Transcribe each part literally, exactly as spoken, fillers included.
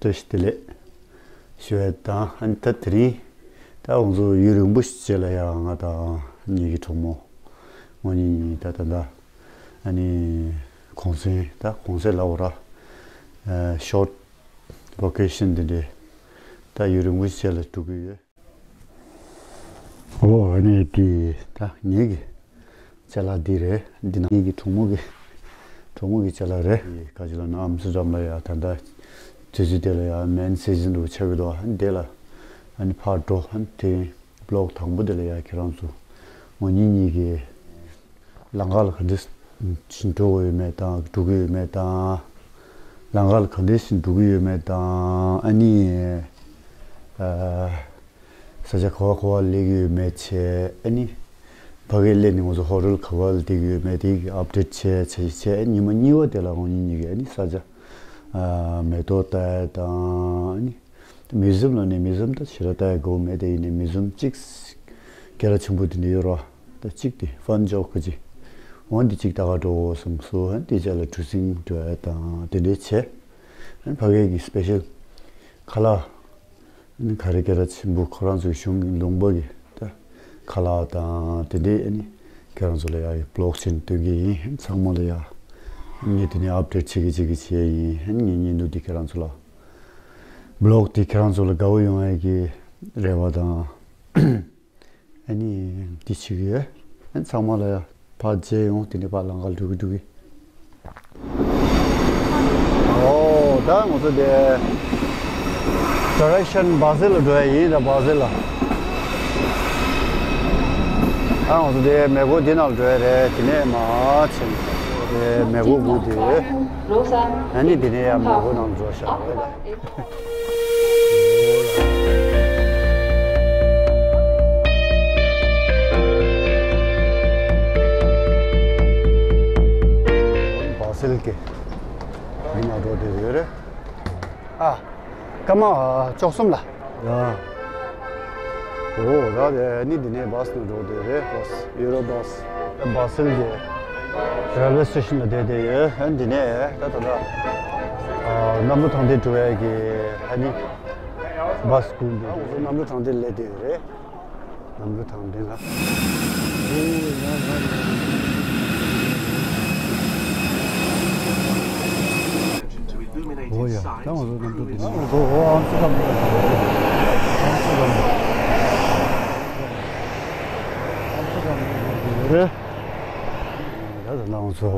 བཀྲ་ཤིས་བདེ་ལེགས་ཞུ་ཡ་དང་། ཨ་ནི་ད་དེ་རིང་ད་ང་ཚོ་ཡུན་རིང་པོ་ཞིག་རྗེས་ལ་ཡ་ང་དང་ངེད་ཀྱི་གྲོགས་མོ་ངོ་གཉིས་གཉིས་ད་ད་ད་ཨ་ནི་གུང་སེང་ད་གུང་སེང་ལབ་དགོས་ར། ཨ་ཤོར་ཊི་ཝ་ཀེ་ཤན་འདི་འདྲའི་ད་ཡུན་རིང་པོ་ཞིག་རྗེས་ལ་འགྲོ་གི་ཡོད། ཨོ་ཨ་ནི་དེ་ད་ངེད་ཀྱི་ཅ་ལག་འདི་རེད། འདི་ནང་ངེད་ཀྱི་གྲོགས་མོ་གི་གྲོགས་མོ་གི་ཅ་ལག་རེད། ག་ཅི་ལབ་ན་ཨམ་སི་ཊར་ཌམ་ལ་ཡ་ད་ལྟ་དུས་ཚོད་དེ་ལ་ཡ་མེན་སི་ཛན་རུ་ཆགས་ཀྱི་འདུག་ཨ་ནི་དེ་ལ་ཨ་ནི་ཕར་འགྲོ། ཨ་ནི་དེ་བི་ལོག་དང་པོ་དེ་ལ་ཡ་ཁྱེད་རང་ཚོ་ངོ་གཉིས་གཉིས་ཀྱི་ལམ་ཁ་ལ་ག་འདྲ་ཞིག་འགྲོ་གི་ཡོད་མེད་དང་། འགྲོ་གི་ཡོད་མེད་དང་། ལམ་ཁ་ལ་ག་འདྲ་ཞིག་འགྲོ་གི་ཡོད་མེད་དང་། ཨ་ནི་ཨ། ས་ཆ་ག་བ་ག་བ་སླེབས་ཀྱི་ཡོད་མེད་བྱས། ཨ་ནི་ཕ་གིར་སླེབས་ནས་ང་ཚོ་ཧོ་ཊེལ་ག་བ་ལ་བསྡད་ཀྱི་ཡོད་མེད་དེ་གི་ཨབ་ཌེཊ་བྱས་བྱས་བྱས། ཨ་ནི་ཉི་མ་གཉིས་པ་དེ་ལ་ངོ་གཉིས་གཉིས་ཀྱིས་ཨ་ནི་ས་ཆ་ཨ་མེ་ཏོག་ལྟ་ཡ་དང་། ཨ་ནི་མིའུ་ཛི་ཡམ་ལ་ནི་མིའུ་ཛི་ཡམ་ད་ཞེ་དྲག་ལྟ་ཡ་དགའ་པོ་མེད་དེ། ཡིན་ནའི་མིའུ་ཛི་ཡམ་གཅིག་སྐད་གྲགས་ཆེན་པོ་དེ་འདྲ་ཡོད་ར། ད་གཅིག་དེ་ཧྥན་ཇོག་གི་གཅིག་འོ་འདི་གཅིག་ལྟ་ག་འགྲོ་དགོས་བསམ་སོང་། ཨ་ནི་དེ་རྗེས་ལ་གྲུ་གཟིངས་འགྲོ་ཡ་དང་དེ་འདྲ་བྱས། ཨ་ནི་ཕ་གི་གི་སི་པེ་ཤལ་ཁ་ལག་ཨ་ནི་ག་རེ་སྐད་གྲགས་ཆེན་པོ་ཁོ་རང་ཚོའི་གཞུང་གི་ལུང་པ་གི་ད་ཁ་ལག་དང་དེ་འདྲའི་ཨ་ནི་ཁྱེད་རང་ཚོ་ལ་ཡ་བི་ལོག་བྱས་ནས་སྟོན་གི་ཡིན། ཚང་མ་ལ་ཡ་ངས་དེ་ནས་ཨབ་ཌེཊ་བྱེད་གི་བྱེད་གི་བྱས་ཡིན། ཨ་ནི་ངའི་བརྙན་ཐུང་འདི་ཁྱེད་རང་ཚོ་ལ་བི་ལོག་འདི་ཁྱེད་རང་ཚོ་ལ་དགའ་པོ་ཡོང་ཡ་གི་རེ་བ་དང་། ཨ་ནི་འདི་བྱེད་ཀྱི་ཡོད། ཨ་ནི་ཚང་མ་ལ་ཡ་ཕར་མཇལ་ཡོང་། དེ་ནས་ཕར་ལམ་ཁར་འགྲོ་གི་འགྲོ་གི། ཨོ་ད་ང་ཚོ་དེ་ཌི་རེག་ཤན་བྷ་སིལ་ལ་འགྲོ་ཡ་ཡིན། ད་བྷ་སིལ་ལ། ད་ང་ཚོ་དེ་མེ་འཁོར་འདི་ནང་ལ་འགྲོ་ཡ་རེད། དེ་ནས་མར་ཕྱིན་དེ་མེ་འཁོར་སྒུག་དེ་ཡོད། ཨ་ནི་དེ་ནས་ཡ་མེ་འཁོར་ནང་འགྲོ་ཤག་བྷ་སིལ་གྱི་མི་མང་འགྲོ་བསྡད་ཡོད་རེད། ཨ། སྐར་མ་བཅུ་གསུམ་ལ། ཡ། ཨོ་ད་དེ་ནི་འདི་ནས་བྷ་སི་ནང་འགྲོ་བསྡད་ཡོད་རེད། བྷ་སི། ཡུ་རོ་བྷ་སི། བྷ་སིལ་གྱི་རེལ་ཝེ་སི་ཊེ་ཤན་ལ་བསྡད་བསྡད་ཡོད། ཨ་འདི་ནས་ད་ད་ལྟ་ཨ་གནམ་གྲུ་ཐང་སྟེང་འགྲོ་ཡས་ཀྱི་ཨ་ནི་བྷ་སི་སྒུག་འདུག་གནམ་གྲུ་ཐང་སྟེང་སླེབས་བསྡད་ཡོད་རེད། གནམ་གྲུ་ཐང་སྟེང་ལ། ཨོ་ཡ། ད་ང་ཚོ་གནམ་གྲུ་འདི་ནས་ཨོ་ཨམ་སི་ཊར་ཌམ་ཨམ་སི་ཊར་ཌམ་ཨམ་སི་ཊར་ཌམ་ཡོད་རེད། ད་ད་ང་ཚོ་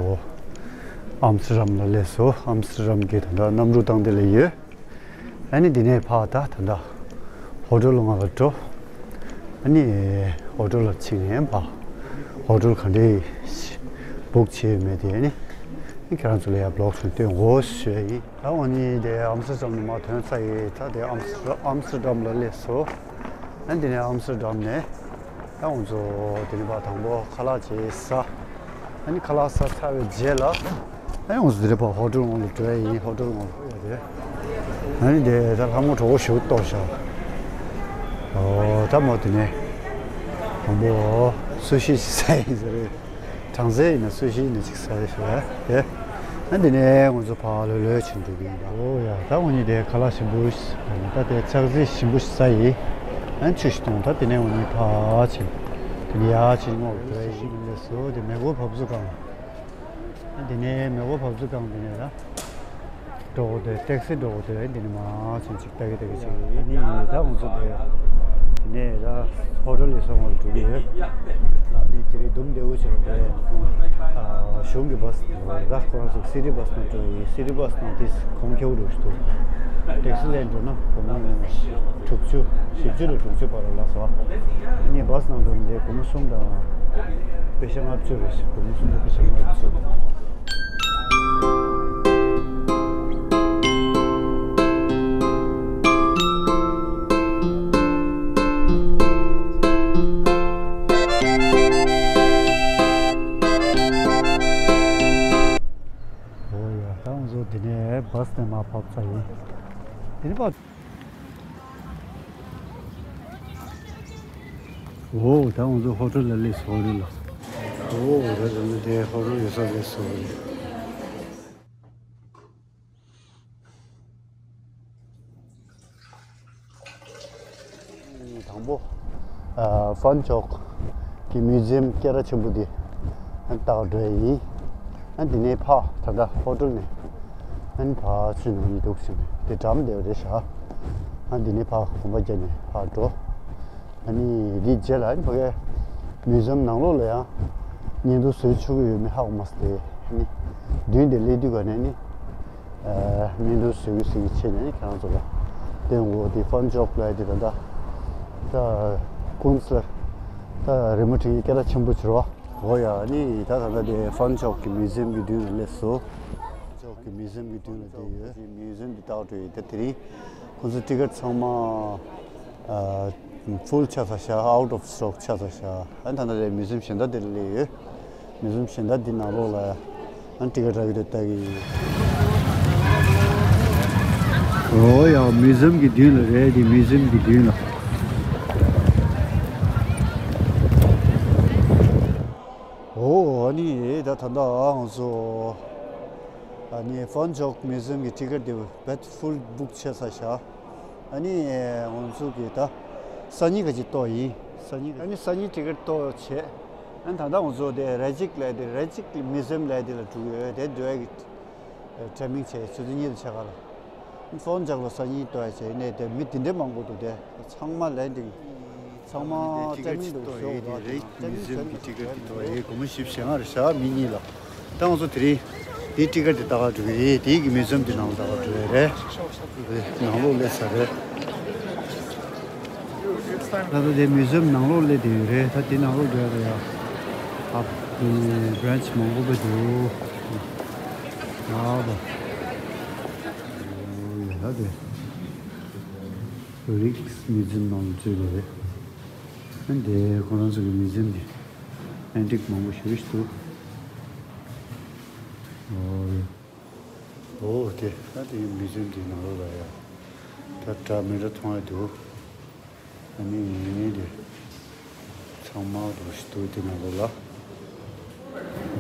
ཨམ་སི་ཊར་ཌམ་ལ་སླེབས་སོང་། ཨམ་སི་ཊར་ཌམ་གྱི་ད་ལྟ་གནམ་གྲུ་ཐང་སྟེང་ལ་ཡོད། ཨ་ནི་འདི་ནས་ཕར་ད་ད་ལྟ་ཧོ་ཊེལ་ལ་ང་ལ་འགྲོ། ཨ་ནི་ཧོ་ཊེལ་ལ་ཕྱིན་ནས་ཕར་ཧོ་ཊེལ་ག་འདྲས་བུག་བྱས་ཡོད་མེད་དེ་ཨ་ནི་ཁྱེད་རང་ཚོ་ལ་ཡ་བི་ལོག་བྱས་སྟོན་དགོས་ཞུ་ཡ་ཡིན། ད་འོ་ནི་དེ་ཨམ་སི་ཊར་ཌམ་ནས་མར་ཐོན་ཚར་ཡིན། ད་དེ་ཨམ་སི་ཨམ་སི་ཊར་ཌམ་ལ་སླེབས་སོང་། ཨ་ནི་འདི་ནས་ཨམ་སི་ཊར་ཌམ་ནས། ད་ང་ཚོ་དེ་ནས་ཕར་དང་པོ་ཁ་ལག་ཅིག་ཟ། ཨ་ནི་ཁ་ལག་ཟ་ཚར་བའི་རྗེས་ལ་ཨ་ནི་ང་ཚོ་དེ་ནས་ཕར་ཧོ་ཊེལ་ནང་ལ་འགྲོ་ཡ་ཡིན། ཧོ་ཊེལ་ནང་ལ་ཡ་དེ། ཨ་ནི་དེ་ད་ལྷ་མོ་གྲོགས་པོ་ཞིག་ལྟོགས་ཤག་ཨོ་ད་མོ་དེ་ནས་དང་པོ་སུ་ཤི་ཅིག་ཟ་ཡིན་ཟེར་རེད། གྲང་ཟས་ཡིན་ན་སུ་ཤི་ཡིན་ན་ཅིག་ཟ་ཡ་ཞོག་ཨ། དེ་ཨ་འདི་ནས་ང་ཚོ་ཕར་ལྷོད་ལྷོད་བྱས་འགྲོ་གི་ཡིན་པ། ཨོ་ཡ། ད་འོ་ནི་དེ་ཁ་ལག་ཞིམ་པོ་ཞིག་ད་དེ་ཚག་རྩི་ཞིམ་པོ་ཞིག་ཟ་ཡིན། ཨ་ཆུ་ཞིག་འཐུང་། ད་དེ་ནས་འོ་ནི་ཕར་ཕྱིན། དེ་ནས་ཡར་ཕྱིན་ནོ་དེ་ཞིག་ཡིན་པས་སོ། དེ་མེ་འཁོར་བབས་ཚུགས་སྒང་། ཨ་འདི་ནས་མེ་འཁོར་བབས་ཚུགས་སྒང་དེ་ནས་ད་འགྲོ་དགོས་དེ། ཊེག་སི་འགྲོ་དགོས་དེ། འདི་ནས་མར་ཕྱིན་ཅིག་ལྟ་གི་ལྟ་གི་བྱེད་ཀྱི་ཡིན། ཨ་ནི་ད་ང་ཚོ་དེ་ནས་ད་ཧོ་ཊེལ་ལ་སོང་བར་འགྲོ་གི་ཡོད། ཨ་ནི་དེ་རིང་འདུམ་བདེ་བོ་བྱས་པས། ཨ་གཞུང་གི་བྷ་སི་འགྲོ་ར། ཁོ་རང་ཚོ་སི་ཊི་བྷ་སི་ནང་འགྲོ་ཡིན། སི་ཊི་བྷ་སི་ནང་དེ་གོང་ཁེ་པོ་འགྲོ་ཞིག་འདུག་ཊེག་སི་ལེན་འགྲོ་ན་སྒོར་མོ་དྲུག་ཅུ། བཞི་བཅུ་ནས་དྲུག་ཅུ་བར་ལ་སོ། ཨ་ནི་བྷ་སི་ནང་འགྲོ་ན་དེ་སྒོར་མོ་གསུམ་དང་པེ་ཤ་ལྔ་བཅུ་རེད། སྒོར་མོ་གསུམ་དང་པེ་ཤ་ལྔ་བཅུ། ཨོ་ཡ། ད་ང་ཚོ་འདི་ནས་བྷ་སི་ནས་མར་བབས་ཚར་ཡིན། འདི་ནས་བབས། ཨོ་ད་ང་ཚོ་ཧོ་ཊེལ་ལ་སླེབས་སོང་རེད་ལ། ཨོ་ད་ང་ཚོ་དེ་ཧོ་ཊེལ་ཡོད་ས་སླེབས་སོང་རེད། དང་པོ། ཨ་ཧྥོན་ཆོག་གི་མིའུ་ཛི་ཡམ་སྐད་གྲགས་ཆེན་པོ་དེ་ལྟ་ག་འགྲོ་ཡ་ཡིན། ཨ་འདི་ནས་ཕར་ད་ལྟ་ཧོ་ཊེལ་ནས་ཨ་ནི་ཕར་ཚུར་ནང་ནས་འདུག་ཟིན་པས་དེ་འགྲམ་བསྡད་པ་རེད་ཤག་ཨ་འདི་ནས་ཕར་གོམ་པ་བརྒྱབ་ནས་ཕར་འགྲོ། ཨ་ནི་འདི་རྗེས་ལ་ཨ་ནི་ཕ་གིའི་མིའུ་ཛི་ཡམ་ནང་ལོགས་ལ་ཡང་བརྙན་ཐུང་བཟོ་ཆོག་གི་ཡོད་མེད་ཧ་གོ་མ་སོང་སྟེ། ཨ་ནི་མདུན་དེ་སླེབས་དུས་ག་ནས་ནི་ཨ་བརྙན་ཐུང་བཟོ་གི་བཟོ་གི་བྱས་ནས་ནི་ཁྱེད་རང་ཚོ་ལ་སྟོན་དགོས། དེ་ཧྥོན་ཆོག་ལབ་ཡ་དེ་ད་ལྟ་ད་ཀུན་སླར་ད་རི་མོ་འབྲི་མཁན་སྐད་གྲགས་ཆེན་པོ་བྱེད་རོགས། འོ་ཡ། ཨ་ནི་ད་ད་ལྟ་དེ་ཧྥོན་ཆོག་གི་མིའུ་ཛི་ཡམ་གི་མདུན་ལ་སླེབས་སོང་། ཧྥོན་ཆོག་གི་མིའུ་ཛི་ཡམ་གི་མདུན་ལ་བསྡད་ཡོད། མིའུ་ཛི་ཡམ་འདི་ལྟ་བུ་འགྲོ་ཡོད། ད་དེ་རིང་ཁོང་ཚོ་ཊི་ཀེ་ཊི་ཚང་མ་ཨ་ཕུལ་ཆགས་ཚར་ཤག་ཨའུ་ཊི་ཨོཕ་སི་ཊོག་ཆགས་ཚར་ཤག་ཨ་ད་ལྟ་དེ་མིའུ་ཛི་ཡམ་གཞན་དག་དེ་ལ་སླེབས་ཡོད། མིའུ་ཛི་ཡམ་གཞན་དག་འདི་ནང་ལོགས་ལ་ཨ་ཊི་ཀེ་ཊི་རག་གི་འདུག་ལྟ་གི་ཡིན། འོ་ཡ། མིའུ་ཛི་ཡམ་གི་མདུན་ལ་རེད། དེ་མིའུ་ཛི་ཡམ་གི་མདུན་ལ། འོ་ཨ་ནི་ད་ད་ལྟ་ང་ཚོ་ཨ་ནི་ཧྥོན་ཆོག་མིའུ་ཛི་ཡམ་གི་ཊི་ཀེ་ཊི་དེ་བེད་ཕུལ་བུག་བྱས་ཚར་ཤག་ཨ་ནི་ང་ཚོ་གི་ད་སང་ཉིན་ག་ཅིག་གཏོང་ཡིན། སང་ཉིན་ཨ་ནི་སང་ཉིན་ཊི་ཀེ་ཊི་གཏོང་བྱས། ཨ་ནི་ད་ལྟ་ང་ཚོ་དེ་རེ་ཅིག་ལབ་དེ་རེ་ཅིག་མིའུ་ཛི་ཡམ་ལབ་དེ་ལ་འགྲོ་གི་ཡོད། དེ་འགྲོ་ཡ་གི་ཊའི་མིང་བྱས་ཆུ་ཚོད་གཉིས་དང་ཕྱེད་ཀ་ལ། ཧྥོན་ཆོག་ལ་སང་ཉིན་གཏོང་ཡ་བྱས་ནས་དེ་མི་དེ་འདྲའི་མང་པོ་འདུག་དེ་ཚང་མ་ལན་འདི་ཚང་མ་ཊའི་མིང་འདུག་ཞོག་རེད། མིའུ་ཛི་ཡམ་གི་ཊི་ཀེ་ཊི་དེ་གཏོང་ཡ་སྒོར་མོ་བཞི་བཅུ་ཞེ་ལྔ་རེད་ཤག་མི་གཉིས་ལ། ད་ང་ཚོ་དེ་རིང་དེའི་ཊི་ཀེ་ཊི་དེ་ལྟ་ག་འགྲོ་གི་རེད། དེའི་གི་མིའུ་ཛི་ཡམ་དེ་ནང་ལ་ལྟ་ག་འགྲོ་ཡ་རེད། ནང་ལོགས་སླེབས་ཚར་རེད། ད་ལྟ་དེ་མིའུ་ཛི་ཡམ་ནང་ལོགས་སླེབས་བསྡད་ཡོད་རེད། ད་དེ་ནང་ལོགས་འགྲོ་ཡ་རེད་ཡ། ཨ་ནི་བྷི་རན་ཆི་མང་པོ་སྤེལ་འདུག་ཨ་ད་ད་དེ་རིགས་མིའུ་ཛི་ཡམ་ནང་ལ་འཛུལ་དགོས་རེད། ཨ་འདི་ཁོ་རང་ཚོ་གི་མིའུ་ཛི་ཡམ་གི་ཨན་ཊིག་མང་པོ་ཞེ་པོ་ཞིག་འདུག་ཨོ་ཡ། ཨོ་དེ་ད་དེ་མིའུ་ཛི་ཡམ་དེ་ནང་ལོགས་ལ་ཡ། ད་འདྲ་མི་འདྲ་མཐོང་ཡ་འདུག་ཨ་ནི་དེ་ཚང་མ་རུ་ཞིག་འདུག་དེ་ནང་ལོགས་ལ།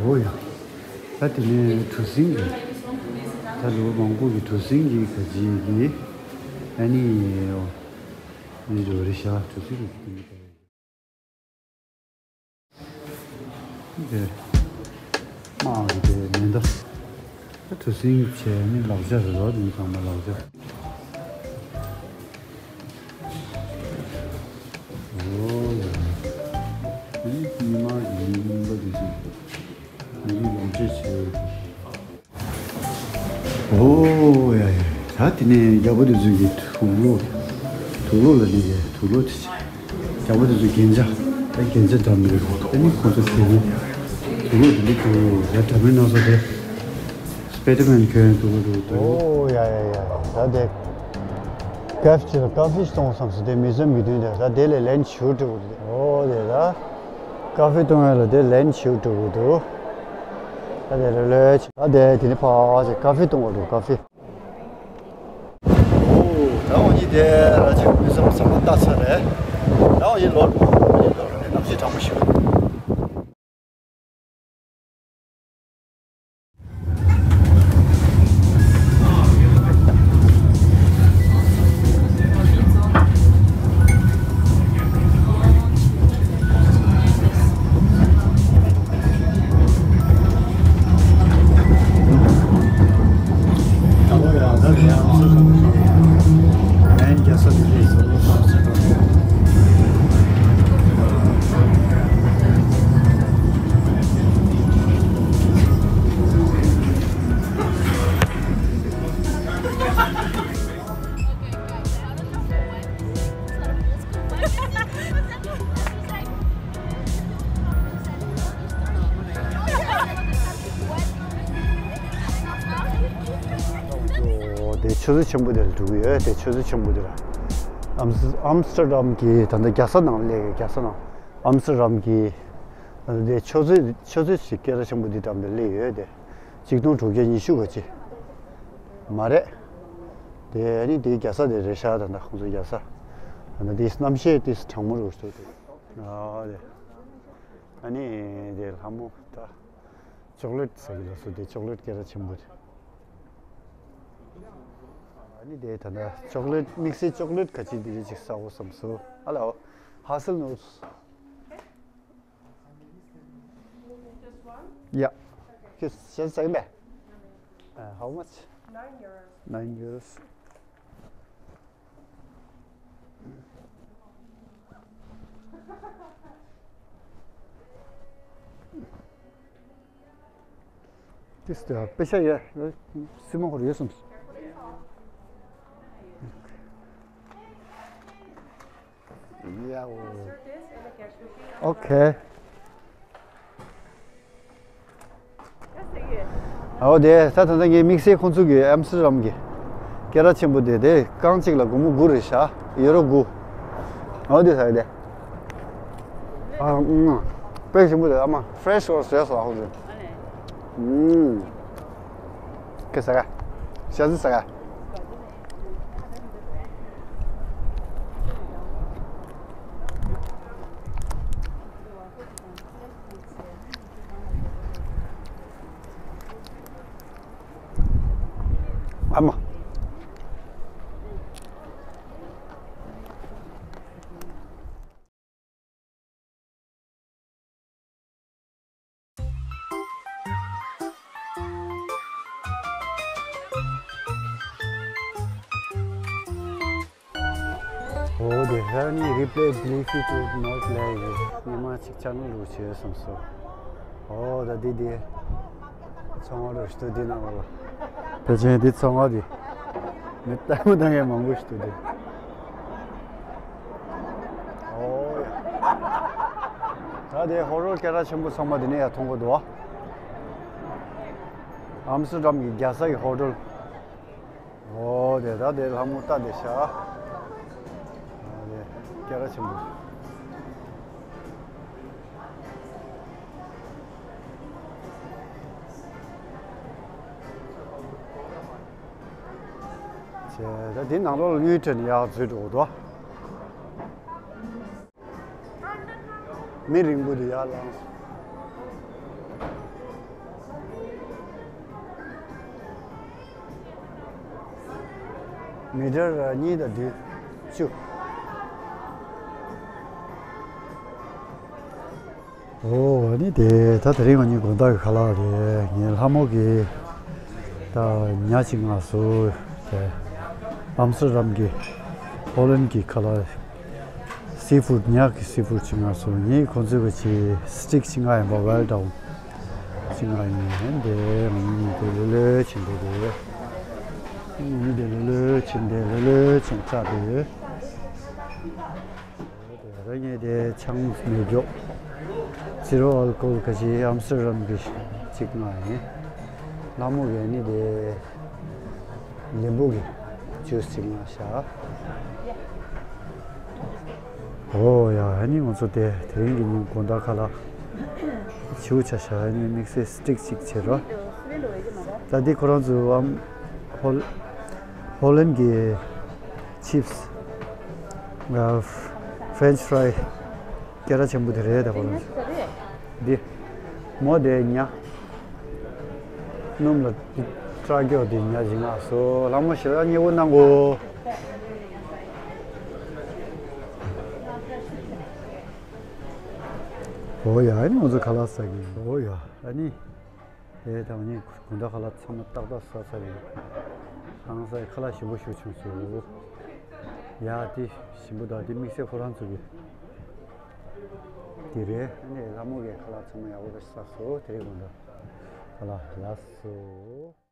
ཨོ་ཡ། ད་དེ་ནས་གྲུ་གཟིངས་ཀྱི། ད་ལོ་མང་པོ་གི་གྲུ་གཟིངས་ཀྱི་ག་ཅི་གི། ཨ་ནི་ཨོ། ཨ་ནི་རོ་རི་ཤ་གྲུ་གཟིངས་ཀྱི་དེ་ནི། དེ་དམག་གི་དེ་མེ་མདའ། ད་གྲུ་གཟིངས་བྱས་ནི་ལག་ཆ་རེད་རོ། དེ་ཚང་མ་ལག་ཆ། ཨོ་ཡ། ཨ་ནི་མི་མང་གི་མི་རྙིང་པ་དེ་ཚོས་མི་རིགས་ལོངས་སྤྱོད་བྱས། ཨོ་ཡ་ཡ། ད་དེ་ནས་རྒྱ་པོ་དེ་ཚོས་ཀྱི་དུག་ལོག་དུག་ལོག་ལ་ནི་དུག་ལོག་དེ་རྒྱ་པོ་དེ་ཚོས་རྒྱན་ཆ། ད་རྒྱན་ཆ་འདྲ་མི་རེད། ཨ་ནི་ཁོ་ཚོ་དེ་ནི་དུག་ལོག་དེ་འདྲ་གྱོན་ཡོད། ད་འདྲ་མིན་སྣ་ཚོགས་དེ་སི་པའི་ཌར་མན་གྱོན་དུག་ལོག་དུག་ལོག་ཨོ་ཡ་ཡ་ཡ། ད་དེ་ཀ་ཧྥེ་ཅིག་ལ་ཀ་ཧྥེ་ཞིག་གཏོང་བསམ་སོང་། དེ་མིའུ་ཛི་ཡམ་གྱི་མདུན་དེ། ད་དེ་ལས་ལན་ཞིག་འགྲོ་གི་འདུག་ཨོ་དེ་ད་ཀ་ཧྥེ་གཏོང་ཡ་ལ་དེ་ལན་ཞིག་འགྲོ་གི་འདུག་ད་དེ་ལོས་ལོས་ད་དེ་དེ་ནི་ཕ་ཅིག་ཀ་ཧྥེ་གཏོང་བ་འགྲོ། ཀ་ཧྥེ། ཨོ་ད་འོ་ནི་དེ་ར་ཅིག་མིའུ་ཛི་ཡམ་ཚང་མ་ལྟ་ཚར་རེད། ད་འོ་ནི་ལོག་འོ་ནི་ལོག་རེད། གནམ་གཤིས་གྲང་མོ་ཞིག་ཨོ་དེ་ཆུ་མཛོད་ཆེན་པོ་དེ་ལ་འགྲོ་གི་ཡོད། དེ་ཆུ་མཛོད་ཆེན་པོ་དེ་ལ། ཨམ་ཨམ་སི་ཊར་ཌམ་གྱི་ད་ལྟ་རྒྱལ་ས་ནང་སླེབས་ཡོད། རྒྱལ་ས་ནང་ཨམ་སི་ཊར་ཌམ་གྱི་དེ་ཆུ་མཛོད་ཆུ་མཛོད་ཞིག་སྐད་གྲགས་ཆེན་པོ་དེ་འགྲམ་དུ་སླེབས་ཡོད་དེ། ཆིག་སྟོང་དྲུག་བརྒྱ་ཉི་ཤུ་ག་ཅི་མ་རེད། དེ་ཨ་ནི་དེའི་རྒྱལ་ས་དེ་རེད་ཤག་ད་ལྟ་ཁོང་ཚོའི་རྒྱལ་ས། ད་ལྟ་དེའི་གནམ་གཤིས་དེ་གྲང་མོ་རུ་ཞུ་དེ། ཨ་དེ་ཨ་ནི་དེ་ལྷ་མོ་ད་ཅོག་ལེ་ཊི་ཟ་གི་ལ་སོ། དེ་ཅོག་ལེ་ཊི་སྐད་གྲགས་ཆེན་པོ་རེད། ཨ་ནི་དེ་ད་ལྟ་ཅོག་ལེ་ཊི་དམིགས་བསལ་ཅོག་ལེ་ཊི་ག་ཅི་དེ་རེད་ཅིག་ཟ་འོ་བསམ་སོང་། ཨ་ལའོ། Haselnuss. Just one? Yeah. Okay. Just, just a second. Uh, how much? Nine euros. Nine euros. དེ་སྟེ་པེ་ཤ་ཡ་སི་མོ་ཧོར་ཡོད་སོང་། ཡའོ། ཨོ་ཁེ། ཨོ་དེ་ད་ད་ལྟ་ངའི་དམིགས་བསལ་ཁོང་ཚོ་གི་ཨམ་སི་ཊར་ཌམ་གི་སྐད་གྲགས་ཆེན་པོ་དེ་དེ་རྐང་གཅིག་ལ་སྒོར་མོ་དགུ་རེད་ཤག་ཡུ་རོ་དགུ། ཨོ་དེ་ས་ཡ་དེ། ཨ་ཨུང་། དཔེ་ཞིམ་པོ་དེ་ཨ་མ་ཕེ་རེ་ཤི་ཨོར་ཟེར་སོ་ཨ་ཧོ་ཟེར། ཨུང་། ཁེ་ས་ག་ཤ་ཟི་ས་ག་ཨ་མ། ཨོ་དེ་ཧ་ནི་རི་པེ་ལི་ཕི་ཊུ་ནོར་ལེ་ཡི་ཉི་མ་གཅིག་ཆ་ནུ་རུ་བྱེད་སོང་སོ། ཨོ་ད་དེ་དེ། ཚོང་བ་རུ་ཞུ་དེ་ནང་ལ། ཕལ་ཆེན་དེ་ཚོང་བ་དེ། མི་ལྟད་མོ་ལྟ་མཁན་མང་པོ་ཞིག་འདུག་དེ། ཨོ་ཡ། ད་དེ་ཧོ་ཊེལ་སྐད་གྲགས་ཆེན་པོ་ཚང་མ་དེ་ནས་ཡར་མཐོང་གི་འདུག་བ། ཨམ་སི་ཊར་ཌམ་གྱི་རྒྱལ་ས་ཀྱི་ཧོ་ཊེལ། ཨོ་དེ་ད་དེ་ལྷ་མོ་ལྟ་དེ་ཤ། ཨོ་དེ་སྐད་གྲགས་ཆེན་པོ། བྱས་ད་འདི་ནང་ལོགས་ལ་གཡུ་ཁྲི་ནས་ཡར་འཛུལ་འགྲོ་གི་འདུག་མི་རིང་པོ་འདུག་ཡར་ལངས་སོང་། མི་ཊར་གཉིས་དང་བདུན་ཅུ། ཨོ་ཨ་ནི་དེ་ད་དེ་རིང་ང་གཉིས་དགོང་དག་གི་ཁ་ལག་རེད། ངའི་ལྷ་མོ་གིས་ད་ཉ་གཅིག་མངགས་སོང་། དེ་ཨམ་སི་ཊར་ཌམ་གི་ཧོ་ལན་གྱི་ཁ་ལག་སི་ཕུཌ། ཉ་གི་སི་ཕུཌ་གཅིག་མངགས་སོང་། ངས་ཁོང་ཚོའི་གི་ཅིག་སི་ཊིག་གཅིག་མངགས་ཡིན་པ། ཝེལ་ཌོན་གཅིག་མངགས་ཡིན། དེ་ང་གཉིས་དེ་ལོས་ལོས་བྱེད་འདོད་དེ། ང་གཉིས་དེ་ལོས་ལོས་བྱེད་འདོད། ལོས་ལོས་བྱེད་བཅག་དེ། དེ་ར་ངས་དེ་ཆང་མི་འཇོག་ཛི་རོ་ཨལ་ཀོ་ཧོལ་ག་ཅི་ཨམ་སི་ཊར་ཌམ་གི་གཅིག་མངགས་ཡིན། ལྷ་མོ་གིས་ནི་དེ་ལིམ་བུ་གི་ཇུས་གཅིག་མངགས་ཤག་ཨོ་ཡ་ཨ་ནི་ང་ཚོ་དེ་དེ་རིང་གི་ཉིན་དགོང་དག་ཁ་ལག་བྱིའུ་ཆ་ཤ་ཨ་ནི་དམིགས་བསལ་སི་ཊིག་གཅིག་བྱེད་རོགས། ད་འདི་ཁོ་རང་ཚོ་ཨམ་ཧོ་ཧོ་ལན་གི་ཆིབས། ཨ་ཕ་རེན་ཆི་ཕ་རའི་སྐད་གྲགས་ཆེན་པོ་དེ་རེད། ད་ཁོ་རང་ཚོ་འདི་མོ་དེ་ཉ་སྣུམ་ལ་སྐྲག་རྒྱོ་དེ་ཉ་གཅིག་མངགས་སོང་། ལྷ་མོ་ཞེ་དྲག་མཉེས་པོ་གནང་གོ། ཨོ་ཡ་ཨ་ནི་ང་ཚོ་ཁ་ལག་ཟ་གི་ཡིན། ཨོ་ཡ་ཨ་ནི། དེ་དང་ནི་དགོང་དག་ཁ་ལག་ཚང་མ་ཏག་ཏག་ཟ་ཚར་ཡིན། ཧང་སང་ཁ་ལག་ཞིམ་པོ་ཞིག་བྱུང་སོང་། ཡ་དེ་ཞིམ་པོ་དང་དེ་དམིགས་བསལ་ཁོ་རང་ཚོ་གི་དེ་རེད། ཨ་ནི་ལྷ་མོ་གི་ཁ་ལག་ཚང་མ་ཡག་པོ་ཟ་སོང་། དེ་རིང་དགོང་དག་ཁ་ལག་ལགས་སོ།